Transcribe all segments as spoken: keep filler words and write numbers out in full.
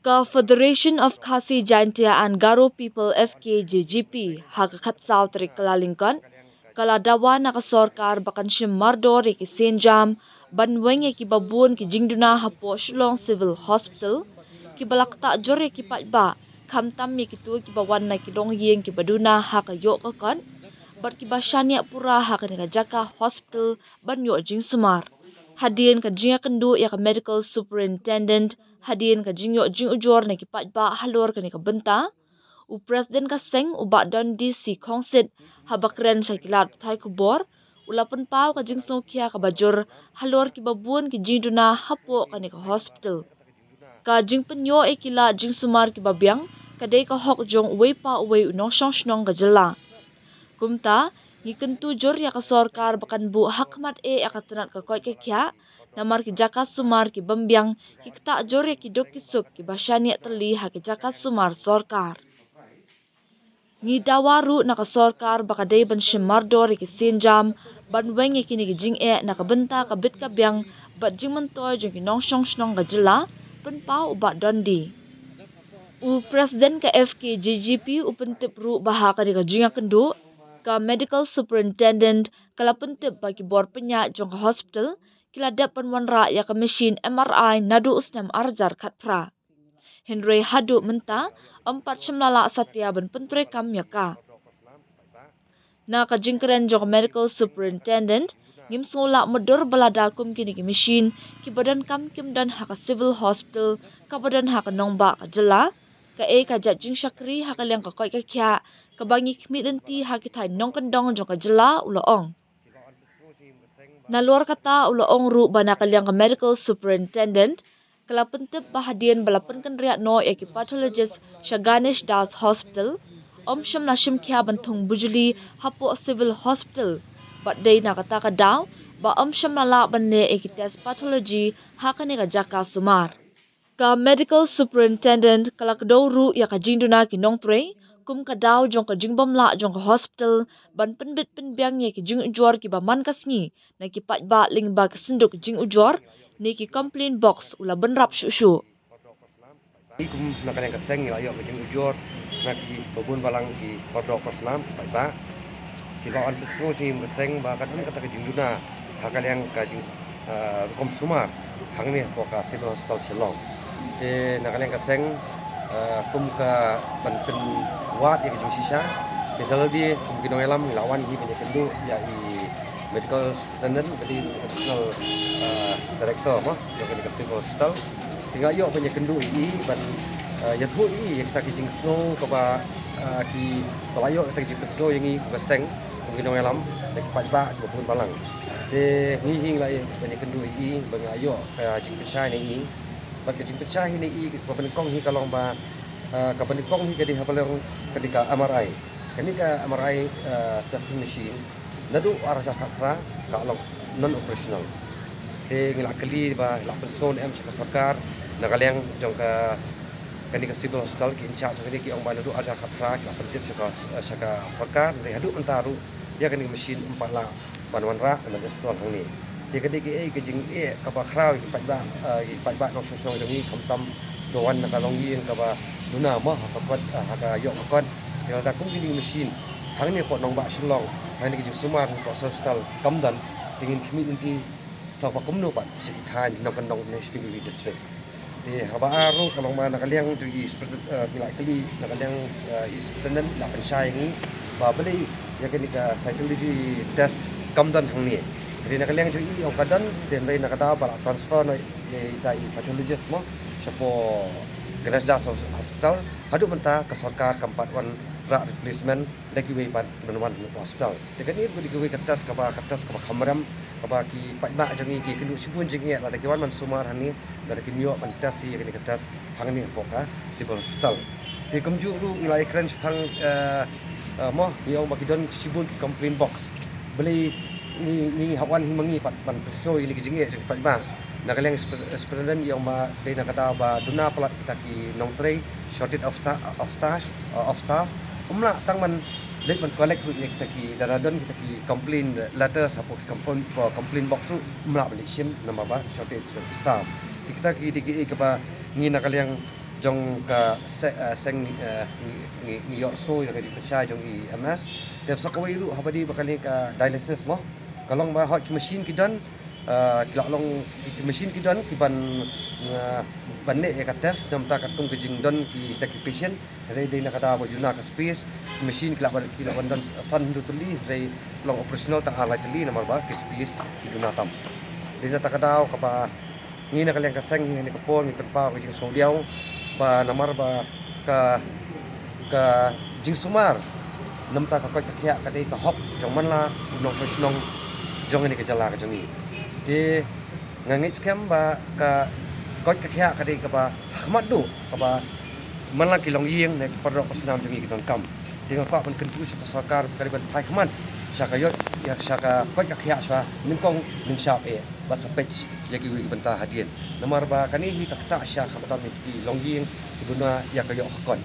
Ka Federation of Khasi Jaintia and Garo People, F K J G P, ha ka khatsaw tarik Kyllalyngkot, ka la dawa na ka sorkar ba kan shim mardor ïa ki sienjam ban weng ïa ki babun ki jingduna hapoh Shillong Civil Hospital, ki ba la ktah jur ïa ki paidbah, khamtam ïa kito ki ba wan na ki longïing ki ba duna ha ka ïoh ka kot, bad ki ba shaniah pura ha kane ka jaka hospital ban ïoh jingsumar. Hadien ka jingïakynduh ïa ka Medical Superintendent, hadien ka jingïoh jingujor na ki paidbah halor kane ka bynta, u President ka seng, u Bah Dundee C Khongsit, haba kren sha ki lad pathai khubor, u la pynpaw ka jingsngewkhia ka ba jur halor ki babun ki jingduna hapoh kane ka hospital. Ka jingpynïoh ïa ki lad jingsumar ki ba biang ka dei ka hok jong uwei pa uwei u nongshong shnong ka jylla. Kumta, ngi kyntu jur ïa ka sorkar ba kan buh ha khmat eh ïa ka tnat ka koit ka khiah, namar ki jaka sumar ki bym biang ki ktah jur ïa ki duk ki suk ki ba shaniah tylli ha ki jaka sumar sorkar. Ngi dawa ruh na ka sorkar ba ka dei ban shim mardor ïa ki sienjam ban weng ïa kine ki jingeh na ka bynta ka bit ka biang bad jingmyntoi jong ki nongshong shnong ka jylla, pynpaw u Bah Dundee. U President ka F K J G P u pyntip ruh ba ha kane ka jingïakynduh, ka Medical Superintendent ka la pyntip ba ki bor pynïaid jong ka hospital ki la dep ban wanrah ïa ka machine M R I naduh u snem ar hajar khatphra. Hynrei haduh mynta, ym pat shym la lah satia ban pyntreikam ïa ka. Na ka jingkren jong ka Medical Superintendent, ngim sngew lah mutdur ba lada kum kine ki machine ki ba donkam kim don ha ka Civil Hospital ka ba don ha ka nongbah ka jylla, kaei ka jait jingshakri ha ka liang ka koit ka khiah ka ba ngi khmih lynti ha ki thaiñ nongkyndong jong ka jylla, u la ong. Nalor kata, u la ong ruh ba na ka liang ka Medical Superintendent ka la pyntip ba hadien ba la pynkynriah noh ïa ki pathologist sha Ganesh Das Hospital, ym shym la shim khia ban thung bujli hapoh Civil Hospital, bad dei na kata ka daw ba ym shym la lah ban leh ïa ki test pathology ha kane ka jaka sumar. Ka Medical Superintendent ka la kdew ruh ïa ka jingduna ki nongtrei kum ka daw jong ka jingbymlah jong ka hospital ban pynbit pynbiang ïa ki jingujor ki ba man ka sngi na ki paidbah lyngba ki synduk jingujor ne ki complaint box, u la bynrap shuh shuh. Kum na ka liang ka seng ngi la ïoh ka jingujor na ki babun balang ki paralok parasnam paidbah. Ki ba wan pynsngew sha ngi kum ka seng ba ka don kata ka jingduna ha ka liang ka jing, ah, rukom sumar hangne hapoh ka Civil Hospital Shillong. Te na ka liang ka seng, ah, kum ka ban pynwad ïa ka jingshisha, te da lade kum ki nongïalam ngi la wan hi ban ïakynduh ïa i Medical Superintendent, ka dei Additional, ah, Director mo jong kane ka Civil Hospital. Te nga ïoh ban ïakynduh ïa i ban, ah, ïathuh ïa i ïa kita ki jingsngew kaba, ah, ki ba la ïoh kita ki jingpynsngew ïa ngi kum ka seng, kum ki nongïalam, da ki paidbah kiba bun balang. Te ngi hi ngi la ïoh ban ïakynduh ïa i ba nga ïoh ka jingpynshai na i. Bad ka jingpynshai hi na i kaba nyngkong hi ka long ba, ah, kaba nyngkong hi ka dei ha balang ka dei ka M R I. Kane ka M R I, ah, testing machine naduh ar hajar khatphra ka long non operational. Te ngi la kylli ba la pynsngew ne em sha ka sorkar, na ka liang jong ka, kane ka Civil Hospital ki in charge jong kane ki ong ba naduh ar hajar khatphra ki la pyntip sha ka, sha ka sorkar, hynrei haduh mynta ruh ïa kane ka machine ym pat lah ban wanrah ban install hangne. Te ka dei kaei ka jingeh kaba khraw ïa ki paidbah, eh, ïa ki paidbah nongshong shnong jong ngi, khamtam ba wan na ka longïing kaba duna mo ha ka kot, eh, ha ka ïoh ka kot. Te lada kum kine ki machine hangne hapoh nongbah Shillong, hangne ka jingsumar hapoh Civil Hospital kam don, te ngin khmih lynti sa ba kumno pat sha ki thaiñ nongkyndong ne sha ki district. Te haba ar ruh ka long ba na ka liang jong i Superintendent, eh, ngi la kylli na ka liang, eh, i Superintendent la pynshai ïa ngi ba balei ïa kane ka cytology test kam don hangne. Te na ka liang jong i ong ka don, te hynrei na ka daw ba la transfer noh ïa ita i pathologist mo shapoh Ganesh Das Hospital, haduh mynta ka sorkar kam pat wanrah replacement da kiwei pat kiban wan hangne hapoh hospital. Te kane ruh ka dei kawei ka test kaba, ka test kaba kham rem, kaba ki paidbah jong ngi ki kynduh shibun jingeh lada ki wan ban sumar hangne, lada kim ïoh ban test ïa kane ka test hangne hapoh ka Civil Hospital. Te kumjuh ruh ngi la ïakren shaphang, eh, eh, mo, ngi ong ba ki don shibun ki complaint box. Balei ngi, ngi hap wan hi ma ngi pat ban pynsngew ïa kine ki jingeh jong ki paidbah? Na ka liang Superintendent i ong ba dei na ka daw ba duna palat kita ki nongtrei, shortage of sta-, of staff, uh, of staff. Ym lah tang ban leit ban collect ruh ïa kita ki, lada don kita ki complaint letters hapoh ki complaint, uh, complaint box ruh ym lah ban leit shim namar ba shortage of staff. Kita ki dei kiei kaba ngi na ka liang jong ka se-, eh, seng, eh, ngi, ngi, ngi ïohsngew ïa ka jingpynshai jong i M S. Te sa kawei ruh haba dei ba ka liang ka dialysis mo, ka long ba hooid ki machine ki don, eh, ki la long ki, ki machine ki don ki ban, eh, ban leh ïa ka test namar katkum ka jingdon kita ki patient. Hynrei dei na ka daw ba ju na ka space, machine ki lah ban, ki lah ban don san hynriew tylli, hynrei long operational tang ar lai tylli namar ba ki space ki duna tam. Dei na kata ka daw kaba ngi na ka liang ka seng hi ha kane ka por ngi pynpaw ka jingsngewdiaw ba namar ba ka, ka jingsumar namar ka koit ka khiah ka dei ka hok jong man la u nongshong shnong jong kane ka jylla ka jong ngi. Te nga ngeit skhem ba ka koit ka khiah ka dei kaba ha khmat duh kaba man la ki longïing ne ki paralok parsnam jong ngi ki donkam. Te nga kwah ban kyntu sha ka sorkar ka dei ban phai khmat sha ka ïoh ïa sha ka koit ka khiah sha nyngkong nyngshap eh ba sa peit ïa kiwei ki bynta hadien. Namar ba kane hi ka ktah sha khamtam ïa ki longïing ki duna ïa ka ïoh khakon.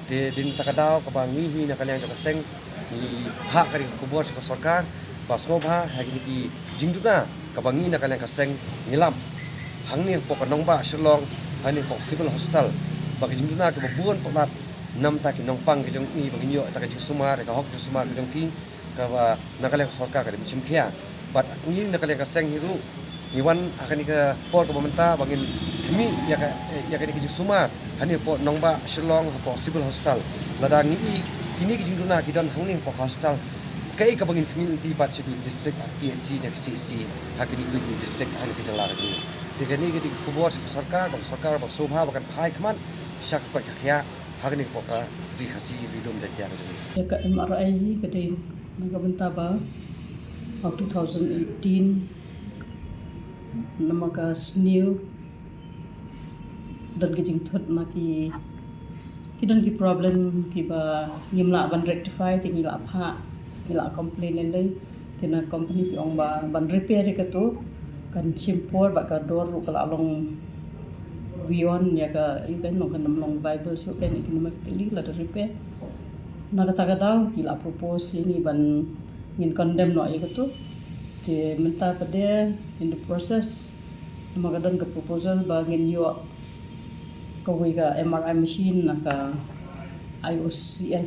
Te dei na kata ka daw kaba ngi hi na ka liang jong ka seng ngi phah ka ri ka khubor sha ka sorkar ba sngewbha ha kine ki jingduna kaba ngi na ka liang ka seng ngi lap hangne hapoh ka nongbah Shillong, hangne hapoh Civil Hospital, ba ki jingduna kiba bun palat namar ki nongpang ki jong ngi ba ngin ïoh ïa ka jingsumar, ïa ka hok jingsumar ki jong ki, kaba na ka liang ka sorkar ka dei ban shim khia. Bad ngi na ka liang ka seng hi ruh ngi wan ha kane ka por kaba mynta ba ngin khmih ïa ka, ïa kane ka jingsumar hangne hapoh nongbah Shillong hapoh Civil Hospital. Lada ngi i kine ki jingduna ki don hangne hapoh ka hospital, kaei kaba ngin khmih lynti pat sha ki district ha P H C ne ka C H C ha kine ki district ha kane ka jylla ka jong ngi. Te kane ka dei ka khubor sha ka sorkar, ba ka sorkar ba sngewbha ba kan phai khmat sha ka koit ka khiah ha kane ka por ka ri Khasi ri lum Jaintia ka jong ngi. Ïa ka M R I hi ka dei na ka bynta ba ha two thousand eighteen namar ka sniew don ka jingthut na ki, ki don ki problem kiba ngim lah ban rectify, te ngi lah phah, ngi lah complain lei lei. Te na company phi ong ba ban repair ïa kato kan shim por bad ka dor ruh ka la long beyond ïa ka, ïa ka long, kan ym long viable shuh ka economically lada repair. Na kata ka daw ki la propose ïa ngi ban ngin condemn noh ïa kato. Te mynta pat in the process namar ka don ka proposal ba ngin ïoh kawei ka M R I machine na ka I O C L,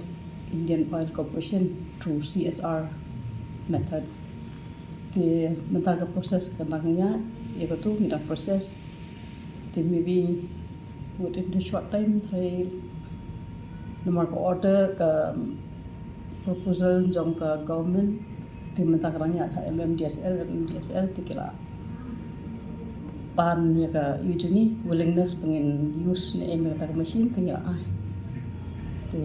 Indian Oil Corporation, through C S R method. Te mynta ka process ka dang ïaid, ïa kato ngi dang process. Te maybe within the short time, te namar ka order, ka proposal jong ka government, te mynta ka dang ïaid ha M M D S L, M M D S L te ki la pan ïa ka, ïa jong ngi willingness ba ngin use ne em ïa kata ka machine, te ngi la ai. Te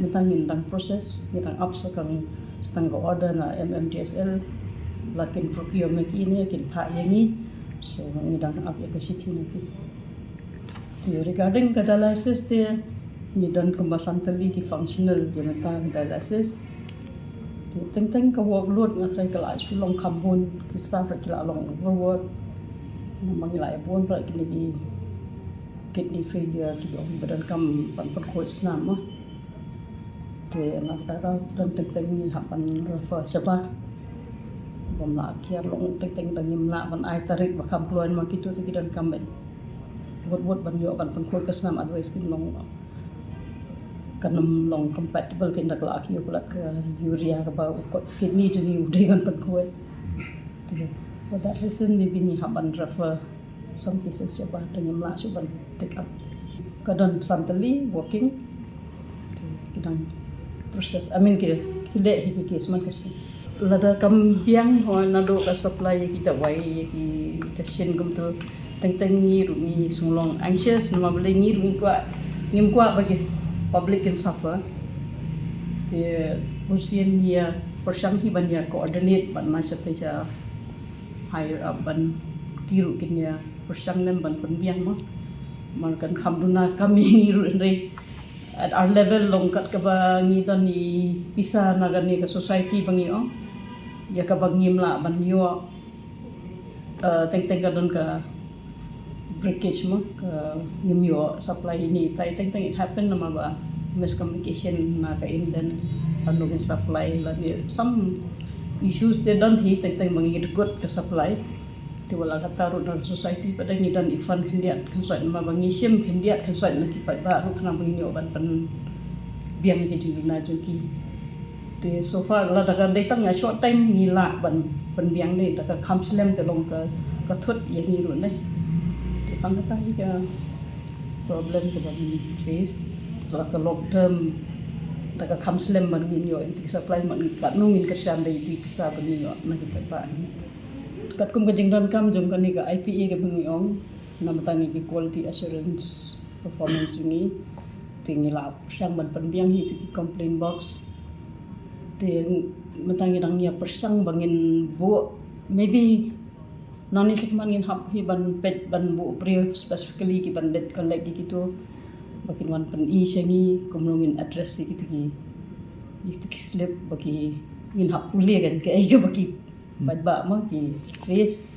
mynta ngin dang process, ngin dang ap sa kawei tang ka order na M M D S L, la kin procure ma ki ne kin phah ïa ngi. So ngi dang ap ïa ka shithi na ki. Te regarding ka dialysis te ngi don kumba san tylli ki functional ïa mynta ka dialysis. Te teng teng ka workload nga tharai ka la shu long kham bun, ki staff ruh ki la long overwork. Namar ngi la ïa bun ruh kine ki kidney failure kiba ong ba donkam ban pynkhuid snam mo. Te na kata ka daw teng teng ngi hap ban refer shabar. Bym lah kiar long teng teng da ngim lah ban ai tarik ba kham kloi namar kito te ki donkam bad wut wut ban ïoh ban pynkhuid ka snam, otherwise kin long, kan ym long compatible, kin da ka la kiew palat ka urea kaba u kot kidney jong ngi u dei ban pynkhuid. Te for that reason maybe ngi hap ban refer some cases shabar, da ngim lah shuh ban take up. Ka don san tylli working. Te ki dang process, I mean ki, ki leh hi ki case man ka sngi. Lada kam biang ho naduh ka supply ïa ki dawai, ïa ki dashin kumto, teng teng ngi ruh ngi sngewlong anxious namar balei ngi ruh ngi kwah, ngim kwah ba ki public kin suffer. Te bunsien ngi ïa pyrshang hi ban ïa coordinate bad na shatei sha higher up ban ki ruh kin ïa pyrshang lem ban pynbiang mo. Namar kan kham duna kam ïa ngi ruh hynrei at our level long kat kaba ngi don i pisa na kane ka society ba ngi ong. Ïa kaba ngim lah ban ïoh, eh, teng teng ka don ka breakage mo, ka ngim ïoh supply ine itai, teng teng it happen namar ba miscommunication na ka Indian, lano kin supply lane some issues te don hi, teng teng ba ngi dkut ka supply. Te wat la katta ruh na society pat de ngi don i fund khyndiat kynsoit, namar ba ngi shim khyndiat kynsoit na ki paidbah ruh khnang ba ngin ïoh ban pynbiang ïa ki jingduna jong ki. Te so far lada ka dei tang ïa short time ngi lah ban pynbiang de, da ka kham slem te long ka, ka thut ïa ngi ruh de. Te tang kata hi ka problem kaba ngi face. Lada ka long term, da ka kham slem ban ngin ïoh ïa ki supply, ban katno ngin kyrshan da ïa ki pisa ban ngin ïoh na ki paidbah. Katkum ka jingdonkam jong kane ka I P A kaba ngi ong, namar tang ïa ki quality assurance performance ngi, te ngi la pyrshang ban pynbiang hi ïa ki complaint box. Te mynta ngi dang ïa pyrshang ba ngin buh, maybe nangne sha khmat ngin hap hi ban peit ban buh briew specifically ki ban leit collect ïa kito, ba kin wan pyni sha ngi kumno ngin address ïa kito ki, ïa kito ki slip ba ki, ngin hap pule kan kaei kaba ki paidbah mo ki face,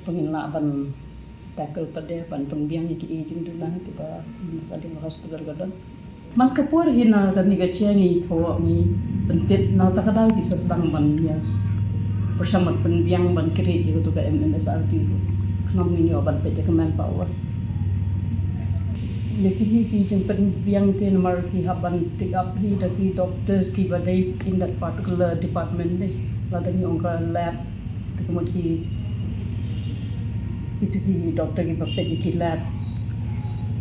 ba ngin lah ban tackle pat de ban pynbiang ïa ki jingduna kiba, kiba dei ba hospital ka don. Man ka por hi na kane ka jingïathoh ngi pyntip na kata ka daw ki sa sdang ban ïa pyrshang ban pynbiang ban create ïa kato ka M M S R B, khnang ngin ïoh ban peit ïa ka manpower. Ïa kine ki jingpynbiang te namar ki hap ban take up hi da ki doctors kiba dei in that particular department de. Lada ngi ong ka lab, te ka mut ki, kito ki doctor kiba peit ïa ki lab,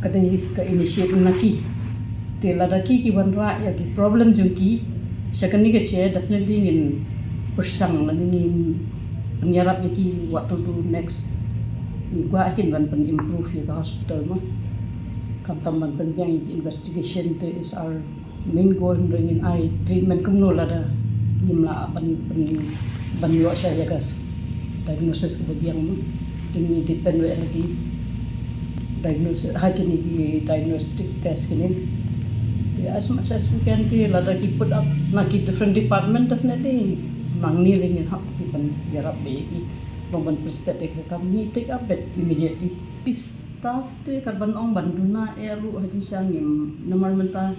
ka dei ka initiate na ki. Te lada ki, ki wanrah ïa ki problem jong ki sha kane ka jingïa, definitely ngin pyrshang lane ngin pynïarap ïa ki what to do next. Ngi kwah kin ban pyn-improve ïa ka hospital mo. Khamtam ban pynbiang ïa ki investigation, te is our main goal, hynrei ngin ai treatment kumno lada ngim lah ban, ban, ban ïoh shuh ïa ka diagnosis kaba biang mo. Te ngi depend wei ha ki diagnosis, ha kine ki diagnostic test kine. Te as much as we can, te lada ki put up na ki different department, definitely nangne ruh ngin hap ban ïarap beit ïa ki. Long ban pynstet ïa ka kam, ngi take up beit immediately. Ki staff te kat ban ong ban duna eh ruh ha jingshisha ngim, namar mynta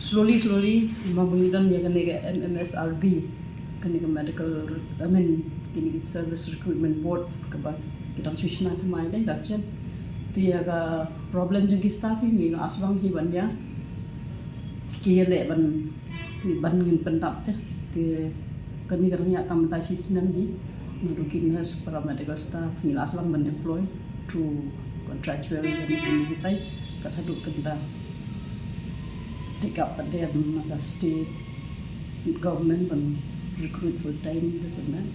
slowly slowly ma ba ngi don ïa kane ka M M S R B, kane ka medical, I mean, kine ki service recruitment board kaba ki dang shu shna thymmai de ka chen. Te ïa ka problem jong ki staff hi ngi la sdang hi ban ïa ki ïaleh ban, ban ngin pyndap te. Te kane ka dang ïa tang mynta shi snem hi. Naduh ki nurse, paramedical staff ngi la sdang ban deploy through contractual, ïa kine kitai. Kat haduh kynta take up pat de na ka state government ban recruit full time, this and that.